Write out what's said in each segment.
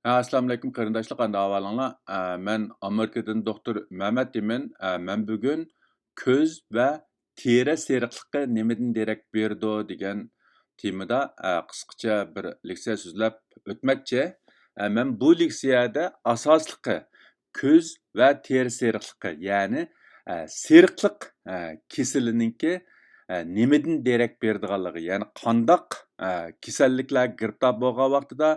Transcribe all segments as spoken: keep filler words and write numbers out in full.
ھە، ئەسسالامۇئەلەيكۇم قېرىنداشلار، قانداق ئەھۋالىڭلار؟ ئە، مەن ئامېرىكىدىن دوختۇر مەمەت ئىمىن. ئە، مەن بۈگۈن كۆز ۋە تېرە سېرىقلىقى نېمىدىن دېرەك بېرىدۇ دېگەن تېمىدا، ئە، قىسقىچە بىر لېكسىيە سۆزلەپ ئۆتمەكچى. ئە، مەن بۇ لېكسىيەدە ئاساسلىقى كۆز ۋە تېرە سېرىقلىقى، يەنى، ئە، سېرىقلىق، ئە، كېسىلىنىڭكى، ئە، نېمىدىن دېرەك بېرىدىغانلىقى، يەنى قانداق، ئە، كېسەللىكلەرگە گىرىپتار بولغان ۋاقتىدا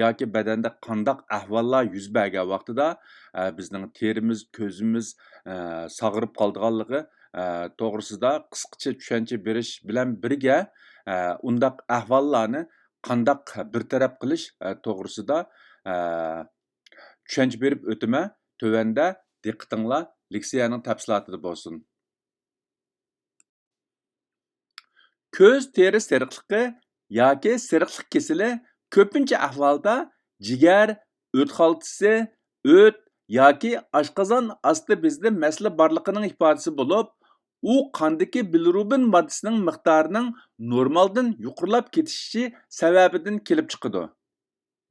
ياكى بەدەندە قانداق ئەھۋاللار يۈز بەرگەن ۋاقتىدا، ئە، بىزنىڭ تېرىمىز، كۆزىمىز، ئە، ساغىرىپ قالىدىغانلىقى، ئە، توغرىسىدا قىسقىچە چۈشەنچە بېرىش بىلەن بىرگە، ئە، ئۇنداق ئەھۋاللارنى قانداق بىر تەرەپ قىلىش، ئە، توغرىسىدا، ئە، چۈشەنچە بېرىپ ئۆتىمەن. تۆۋەندە دىققىتىڭلار لېكسىيەنىڭ تەپسىلاتىدا بولسۇن. كۆز تېرە سېرىقلىقى ياكى سېرىقلىق كېسىلى كۆپىنچە ئەھۋالدا جىگەر، ئۆت خالتىسى، ئۆت ياكى ئاشقازان ئاستى بېزىدە مەسىلە بارلىقىنىڭ ئىپادىسى بولۇپ، ئۇ قاندىكى بىلىرۇبىن ماددىسىنىڭ مىقدارىنىڭ نورمالدىن يۇقىرىلاپ كېتىشى سەۋەبىدىن كېلىپ چىقىدۇ.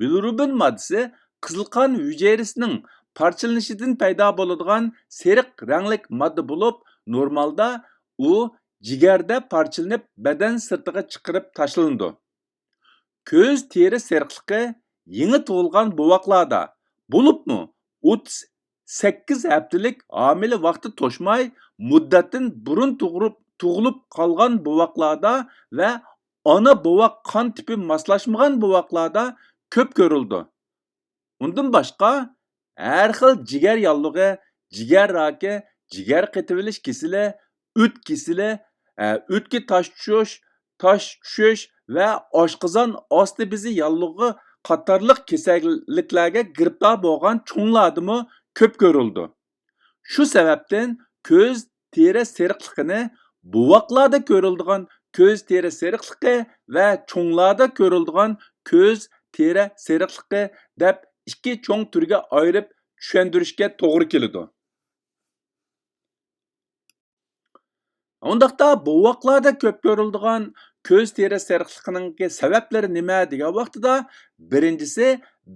بىلىرۇبىن ماددىسى قىزىل قان ھۈجەيرىسىنىڭ پارچىلىنىشىدىن پەيدا بولىدىغان سېرىق رەڭلىك ماددا بولۇپ، نورمالدا ئۇ جىگەردە پارچىلىنىپ، بەدەن سىرتىغا چىقىرىپ تاشلىنىدۇ. كۆز تېرە سېرىقلىقى يېڭى تۇغۇلغان بوۋاقلاردا، بولۇپمۇ ئوتتۇز سەككىز ھەپتىلىك ھامىلە ۋاقتى توشماي، مۇددەتتىن بۇرۇن تۇغۇرۇپ، تۇغۇلۇپ قالغان بوۋاقلاردا ۋە ئانا بوۋاق قان تىپى ماسلاشمىغان بوۋاقلاردا كۆپ كۆرۈلىدۇ. ئۇندىن باشقا، ھەر خىل جىگەر ياللۇغى، جىگەر راكى، جىگەر قېتىۋېلىش كېسىلى، ئۆت كېسىلى، ئە، ئۆتكە تاش چۈشۈش، تاش چۈشۈش ۋە ئاشقازان ئاستى بېزى ياللۇغى قاتارلىق كېسەللىكلەرگە گىرىپتار بولغان چوڭلاردىمۇ كۆپ كۆرۈلىدۇ. شۇ سەۋەبتىن كۆز تېرە سېرىقلىقىنى بوۋاقلاردا كۆرۈلىدىغان كۆز تېرە سېرىقلىقى ۋە چوڭلاردا كۆرۈلىدىغان كۆز تېرە سېرىقلىقى دەپ ئىككى چوڭ تۈرگە ئايرىپ چۈشەندۈرۈشكە توغرا كېلىدۇ. ئۇنداقتا بوۋاقلاردا كۆپ كۆرۈلىدىغان كۆز تېرە سېرىقلىقىنىڭكى سەۋەبلىرى نېمە دېگەن ۋاقتىدا، بىرىنچىسى،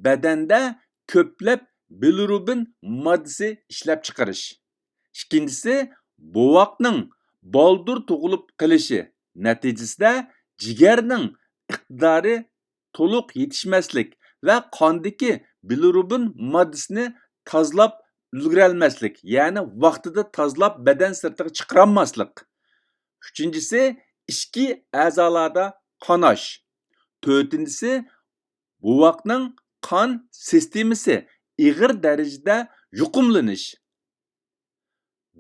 بەدەندە كۆپلەپ بىلىرۇبىن ماددىسى ئىشلەپچىقىرىش. ئىككىنچىسى، بوۋاقنىڭ بالدۇر تۇغۇلۇپ قېلىشى نەتىجىسىدە جىگەرنىڭ ئىقتىدارى تولۇق يېتىشمەسلىك ۋە قاندىكى بىلىرۇبىن ماددىسىنى تازىلاپ ئۈلگۈرەلمەسلىك، يەنى ۋاقتىدا تازىلاپ بەدەن سىرتىغا چىقىرالماسلىق. ئۈچىنچىسى، ئىچكى ئەزالاردا قاناش. تۆتىنچىسى، بوۋاقنىڭ قان سىستېمىسى ئېغىر دەرىجىدە يۇقۇملىنىش.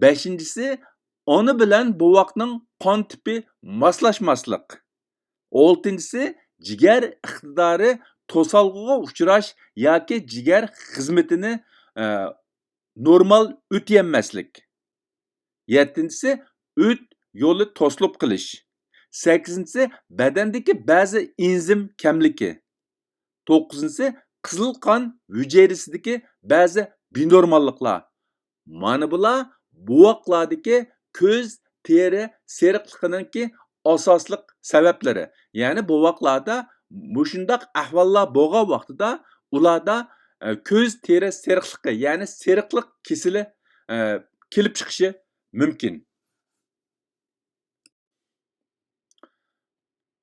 بەشىنچىسى، ئانا بىلەن بوۋاقنىڭ قان تىپى ماسلاشماسلىق. ئالتىنچىسى، جىگەر ئىقتىدارى توسالغۇغا ئۇچراش ياكى جىگەر خىزمىتىنى، ئە، نورمال ئۆتىيەلمەسلىك. يەتتىنچىسى، ئۆت يولى توسۇلۇپ قېلىش. سەككىزىنچىسى، بەدەندىكى بەزى ئېنزىم كەملىكى. توققۇزىنچىسى، قىزىل قان ھۈجەيرىسىدىكى بەزى بىنورماللىقلار. مانا بۇلار بوۋاقلاردىكى كۆز تېرە سېرىقلىقىنىڭكى ئاساسلىق سەۋەبلىرى. يەنى بوۋاقلاردا مۇشۇنداق ئەھۋاللار بولغان ۋاقتىدا ئۇلاردا، ئە، كۆز تېرە سېرىقلىقى، يەنى سېرىقلىق كېسىلى، ئە، كېلىپ چىقىشى مۇمكىن.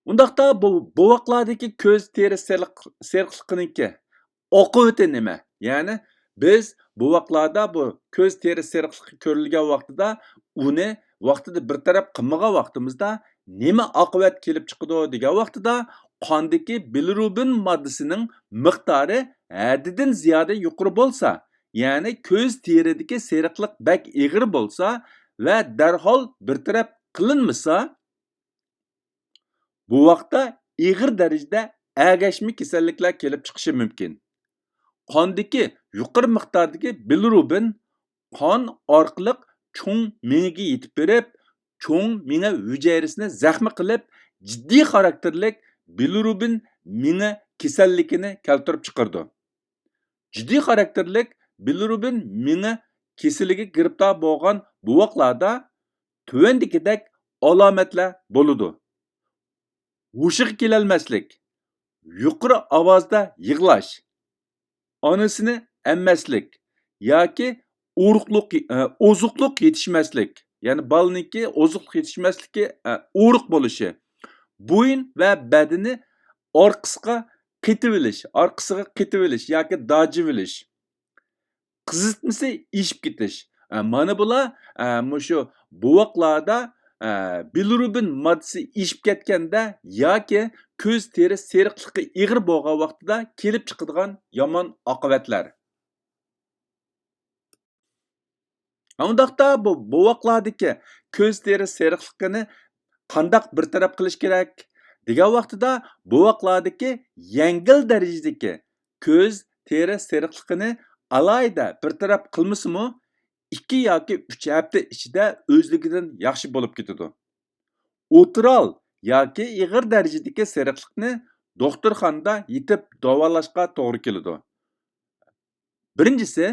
ئۇنداقتا بۇ بوۋاقلاردىكى كۆز تېرە سېرىق-، سېرىقلىقىنىڭكى ئاقىۋىتى نېمە؟ يەنى بىز بوۋاقلاردا بۇ كۆز تېرە سېرىقلىقى كۆرۈلگەن ۋاقتىدا ئۇنى ۋاقتىدا بىر تەرەپ قىلمىغان ۋاقتىمىزدا نېمە ئاقىۋەت كېلىپ چىقىدۇ دېگەن ۋاقتىدا، قاندىكى بىلىرۇبىن ماددىسىنىڭ مىقدارى ھەددىدىن زىيادە يۇقىرى بولسا، يەنى كۆز تېرىدىكى سېرىقلىق بەك ئېغىر بولسا ۋە دەرھال بىر تەرەپ قىلىنمىسا، بۇ ۋاقىتتا ئېغىر دەرىجىدە ئەگەشمە كېسەللىكلەر كېلىپ چىقىشى مۇمكىن. قاندىكى يۇقىرى مىقداردىكى بىلىرۇبىن قان ئارقىلىق چوڭ مېڭىگە يېتىپ بېرىپ، چوڭ مېڭە ھۈجەيرىسىنى زەخمى قىلىپ، جىددىي خاراكتېرلىك بىلىرۇبىن مېڭە كېسەللىكىنى كەلتۈرۈپ چىقىرىدۇ. جىددىي خاراكتېرلىك بىلىرۇبىن مېڭە كېسىلىگە گىرىپتار بولغان بوۋاقلاردا تۆۋەندىكىدەك ئالامەتلەر بولىدۇ: ھوشىغا كېلەلمەسلىك، يۇقىرى ئاۋازدا يىغلاش، ئانىسىنى ئەممەسلىك ياكى ئورۇقلۇق، ئە، ئوزۇقلۇق يېتىشمەسلىك، يەنى بالىنىڭكى ئوزۇقلۇق يېتىشمەسلىكى، ئە، ئورۇق بولۇشى، بويۇن ۋە بەدىنى ئارقىسىغا قېتىۋېلىش، ئارقىسىغا قېتىۋېلىش ياكى داجىۋېلىش، قىزىتمىسى ئېشىپ كېتىش. ئە، مانا بۇلار، ئە، مۇشۇ بوۋاقلاردا، ئە، بىلىرۇبىن ماددىسى ئېشىپ كەتكەندە ياكى كۆز تېرە سېرىقلىقى ئېغىر بولغان ۋاقتىدا كېلىپ چىقىدىغان يامان ئاقىۋەتلەر. ئۇنداقتا بۇ بوۋاقلاردىكى كۆز تېرە سېرىقلىقىنى قانداق بىر تەرەپ قىلىش كېرەك دېگەن ۋاقتىدا، بوۋاقلاردىكى يەڭگىل دەرىجىدىكى كۆز تېرە سېرىقلىقىنى ئالاھىدە بىر تەرەپ قىلمىسىمۇ، ئىككى ياكى ئۈچ ھەپتە ئىچىدە ئۆزلۈكىدىن ياخشى بولۇپ كېتىدۇ. ئوتتۇرال ياكى ئېغىر دەرىجىدىكى سېرىقلىقنى دوختۇرخانىدا يېتىپ داۋالاشقا توغرا كېلىدۇ. بىرىنچىسى،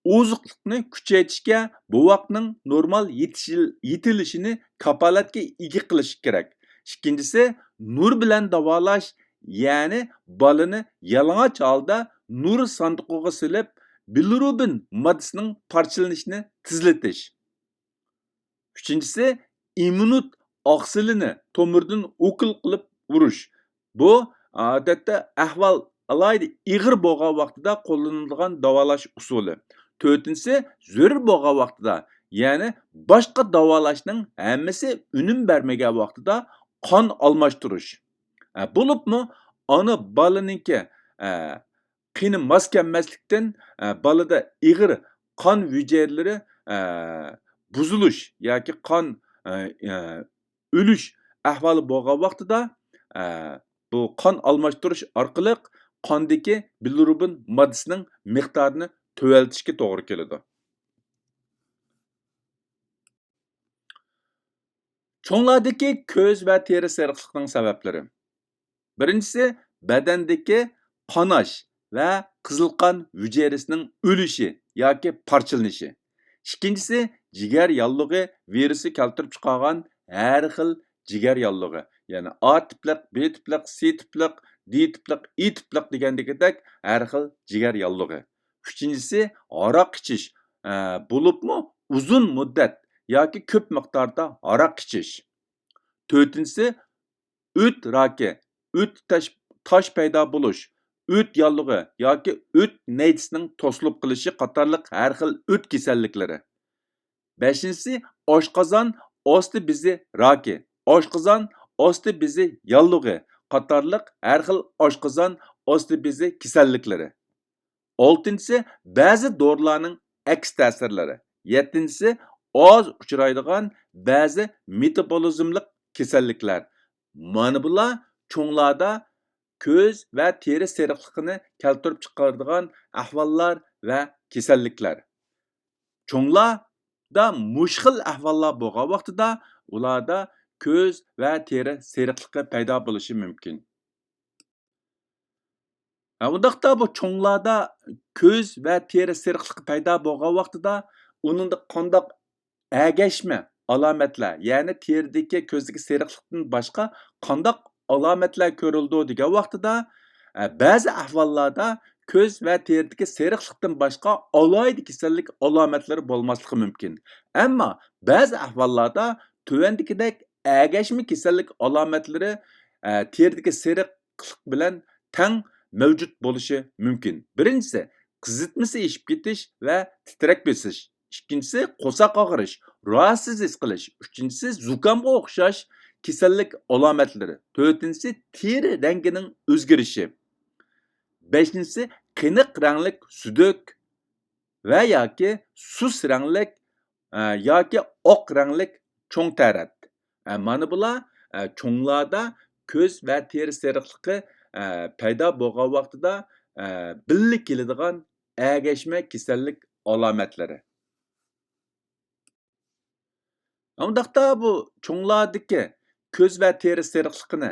ئوزۇقلۇقنى كۈچەيتىشكە بوۋاقنىڭ نورمال يېتىشىل-، يېتىلىشىنى كاپالەتكە ئىگە قىلىش كېرەك. ئىككىنچىسى، نۇر بىلەن داۋالاش، يەنى بالىنى يالىڭاچ ھالدا نۇر ساندۇقىغا سېلىپ، بىلىرۇبىن ماددىسىنىڭ پارچىلىنىشىنى تېزلىتىش. ئۈچىنچىسى، ئىممۇنىت ئاقسىلىنى تومۇردىن ئوكۇل قىلىپ ئۇرۇش. بۇ، ئادەتتە، ئەھۋال ئالاھىدە ئېغىر بولغان ۋاقتىدا قوللىنىلىدىغان داۋالاش ئۇسۇلى. تۆتىنچىسى، زۆرۈر بولغان ۋاقتىدا، يەنى باشقا داۋالاشنىڭ ھەممىسى ئۈنۈم بەرمىگەن ۋاقتىدا قان ئالماشتۇرۇش. ئە، بولۇپمۇ ئانا بالىنىڭكى، ئە، قېنى ماس كەلمەسلىكتىن، ئە، بالىدا ئېغىر قان ھۈجەيرىلىرى، ئە، بۇزۇلۇش ياكى قان، ئە، ئە، ئۆلۈش ئەھۋالى بولغان ۋاقتىدا، ئە، بۇ قان ئالماشتۇرۇش ئارقىلىق قاندىكى بىلىرۇبىن ماددىسىنىڭ مىقدارىنى تۆۋەنلىتىشكە توغرا كېلىدۇ. چوڭلاردىكى كۆز ۋە تېرە سېرىقلىقنىڭ سەۋەبلىرى. بىرىنچىسى، بەدەندىكى قاناش ۋە قىزىل قان ھۈجەيرىسىنىڭ ئۆلۈشى ياكى پارچىلىنىشى. ئىككىنچىسى، جىگەر ياللۇغى ۋىرۇسى كەلتۈرۈپ چىقارغان ھەر خىل جىگەر ياللۇغى، يەنى ئا تىپلىق، بې تىپلىق، سې تىپلىق، دې تىپلىق، ئې تىپلىق دېگەندىكىدەك ھەر خىل جىگەر ياللۇغى. ئۈچىنچىسى، ھاراق ئىچىش، ئە، بولۇپمۇ ئۇزۇن مۇددەت ياكى كۆپ مىقداردا ھاراق ئىچىش. تۆتىنچىسى، ئۆت راكى، ئۆت تاش، تاش پەيدا بولۇش، ئۆت ياللۇغى ياكى ئۆت نەيزىسىنىڭ توسۇلۇپ قېلىشى قاتارلىق ھەر خىل ئۆت كېسەللىكلىرى. بەشىنچىسى، ئاشقازان ئاستى بېزى راكى، ئاشقازان ئاستى بېزى ياللۇغى قاتارلىق ھەر خىل ئاشقازان ئاستى بېزى كېسەللىكلىرى. ئالتىنچىسى، بەزى دورىلارنىڭ ئەكس تەسىرلىرى. يەتتىنچىسى، ئاز ئۇچرايدىغان بەزى مېتابولىزملىق كېسەللىكلەر. مانا بۇلار چوڭلاردا كۆز ۋە تېرە سېرىقلىقىنى كەلتۈرۈپ چىقىرىدىغان ئەھۋاللار ۋە كېسەللىكلەر. چوڭلاردا مۇشۇ خىل ئەھۋاللار بولغان ۋاقتىدا ئۇلاردا كۆز ۋە تېرە سېرىقلىقى پەيدا بولۇشى مۇمكىن. ھە، ئۇنداقتا بۇ چوڭلاردا كۆز ۋە تېرە سېرىقلىقى پەيدا بولغان ۋاقتىدا ئۇنىڭدا قانداق ئەگەشمە ئالامەتلەر، يەنى تېرىدىكى، كۆزدىكى سېرىقلىقتىن باشقا قانداق ئالامەتلەر كۆرۈلىدۇ دېگەن ۋاقتىدا، ئە، بەزى ئەھۋاللاردا كۆز ۋە تېرىدىكى سېرىقلىقتىن باشقا ئالاھىدە كېسەللىك ئالامەتلىرى بولماسلىقى مۇمكىن. ئەمما بەزى ئەھۋاللاردا تۆۋەندىكىدەك ئەگەشمە كېسەللىك ئالامەتلىرى، ئە، تېرىدىكى سېرىقلىق بىلەن تەڭ مەۋجۇت بولۇشى مۇمكىن. بىرىنچىسى، قىزىتمىسى ئېشىپ كېتىش ۋە تىترەك بېسىش. ئىككىنچىسى، قورساق ئاغرىش، راھەتسىز ھېس قىلىش. ئۈچىنچىسى، زۇكامغا ئوخشاش كېسەللىك ئالامەتلىرى. تۆتىنچىسى، تېرە رەڭگىنىڭ ئۆزگىرىشى. بەشىنچىسى، قېنىق رەڭلىك سۈدۈك ۋە ياكى سۇس رەڭلىك، ئە، ياكى ئاق رەڭلىك چوڭ تەرەت. ئە، مانا بۇلار، ئە، چوڭلاردا كۆز ۋە تېرە سېرىقلىقى، ئە، پەيدا بولغان ۋاقتىدا، ئە، بىللە كېلىدىغان ئەگەشمە كېسەللىك ئالامەتلىرى. ئۇنداقتا بۇ چوڭلاردىكى كۆز ۋە تېرە سېرىقلىقىنى،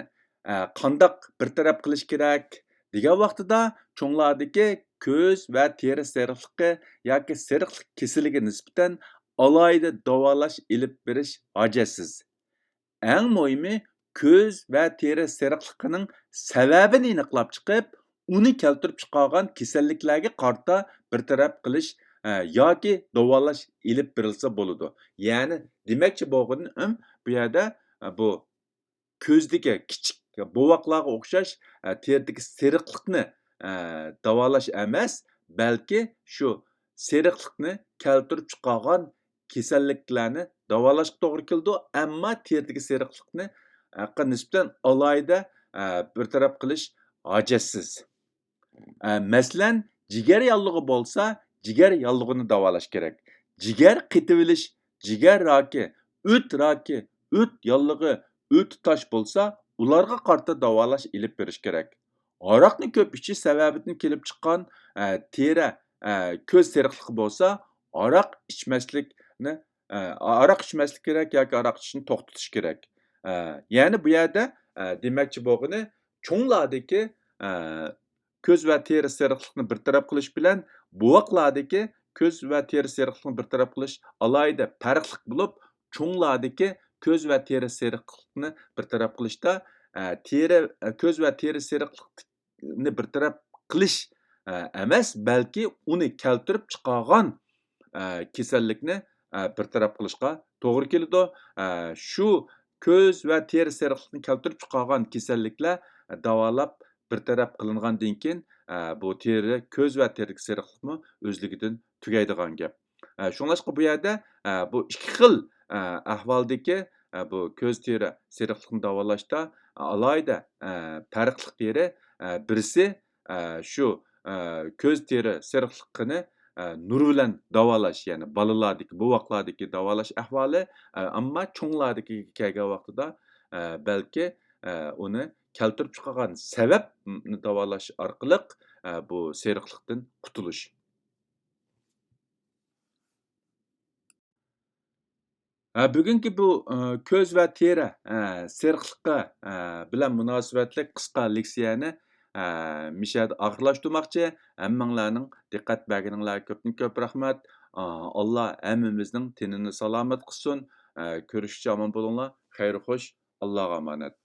ئە، قانداق بىر تەرەپ قىلىش كېرەك دېگەن ۋاقتىدا، چوڭلاردىكى كۆز ۋە تېرە سېرىقلىقى ياكى سېرىقلىق كېسىلىگە نىسبەتەن ئالاھىدە داۋالاش ئېلىپ بېرىش ھاجەتسىز. ئەڭ مۇھىمى، كۆز ۋە تېرە سېرىقلىقىنىڭ سەۋەبىنى ئېنىقلاپ چىقىپ، ئۇنى كەلتۈرۈپ چىقارغان كېسەللىكلەرگە قارىتا بىر تەرەپ قىلىش، ئە، ياكى داۋالاش ئېلىپ بېرىلسا بولىدۇ. يەنى دېمەكچى بولغىنىم بۇ يەردە، ئە، بۇ كۆزدىكى كىچىك بوۋاقلارغا ئوخشاش، ئە، تېرىدىكى سېرىقلىقنى، ئە، داۋالاش ئەمەس، بەلكى شۇ سېرىقلىقنى كەلتۈرۈپ چىقارغان كېسەللىكلەرنى داۋالاشقا توغرا كېلىدۇ، ئەمما تېرىدىكى سېرىقلىقنى، ئە، نىسبەتەن ئالاھىدە، ئە، بىر تەرەپ قىلىش ھاجەتسىز. ئە، مەسىلەن، جىگەر ياللۇغى بولسا، جىگەر ياللۇغىنى داۋالاش كېرەك. جىگەر قېتىۋېلىش، جىگەر راكى، ئۆت راكى، ئۆت ياللۇغى، ئۆت تاش بولسا، ئۇلارغا قارىتا داۋالاش ئېلىپ بېرىش كېرەك. ھاراقنى كۆپ ئىچىش سەۋەبىدىن كېلىپ چىققان، ئە، تېرە، ئە، كۆز سېرىقلىقى بولسا، ھاراق ئىچمەسلىكنى، ئە، ھاراق ئىچمەسلىك كېرەك ياكى ھاراق ئىچىشنى توختىتىش كېرەك. ئە، يەنى بۇ يەردە، ئە، دېمەكچى بولغىنى، چوڭلاردىكى، ئە، كۆز ۋە تېرە سېرىقلىقنى بىر تەرەپ قىلىش بىلەن بوۋاقلاردىكى كۆز ۋە تېرە سېرىقلىقنى بىر تەرەپ قىلىش ئالاھىدە پەرقلىق بولۇپ، چوڭلاردىكى كۆز ۋە تېرە سېرىقلىقنى بىر تەرەپ قىلىشتا، ئە، تېرە، ئە، كۆز ۋە تېرە سېرىقلىقنى بىر تەرەپ قىلىش، ئە، ئەمەس، بەلكى ئۇنى كەلتۈرۈپ چىقارغان، ئە، كېسەللىكنى، ئە، بىر تەرەپ قىلىشقا توغرا كېلىدۇ. ئە، شۇ كۆز ۋە تېرە سېرىقلىقنى كەلتۈرۈپ چىقارغان كېسەللىكلەر داۋالاپ بىر تەرەپ قىلىنغاندىن كېيىن، ئە، بۇ تېرە، كۆز ۋە تېرىدىكى سېرىقلىقمۇ ئۆزلۈكىدىن تۈگەيدىغان گەپ. ئە، شۇڭلاشقا بۇ يەردە، ئە، بۇ ئىككى خىل، ئە، ئەھۋالدىكى، ئە، بۇ كۆز تېرە سېرىقلىقنى داۋالاشتا، ئە، ئالاھىدە، ئە، پەرقلىق يېرى، ئە، بىرسى، ئە، شۇ، ئە، كۆز تېرە سېرىقلىقىنى، ئە، نۇر بىلەن داۋالاش، يەنى بالىلاردىكى، بوۋاقلاردىكى داۋالاش ئەھۋالى، ئە، ئەمما چوڭلاردىكىگە كەلگەن ۋاقتىدا، ئە، بەلكى، ئە، ئۇنى كەلتۈرۈپ چىقارغان سەۋەبنى داۋالاش ئارقىلىق، ئە، بۇ سېرىقلىقتىن قۇتۇلۇش. ھە، بۈگۈنكى بۇ، ئە، كۆز ۋە تېرە، ئە، سېرىقلىقى، ئە، بىلەن مۇناسىۋەتلىك قىسقا لېكسىيەنى، ئە، مىشەدە ئاخىرلاشتۇرماقچى. ھەممىڭلارنىڭ دىققەت بەرگىنىڭلارغا كۆپتىن كۆپ رەھمەت. ئە، ئاللا ھەممىمىزنىڭ تېنىنى سالامەت قىلسۇن. ئە، كۆرۈشكىچە ئامان بولۇڭلار. خەير خوش. ئاللاغا ئامانەت.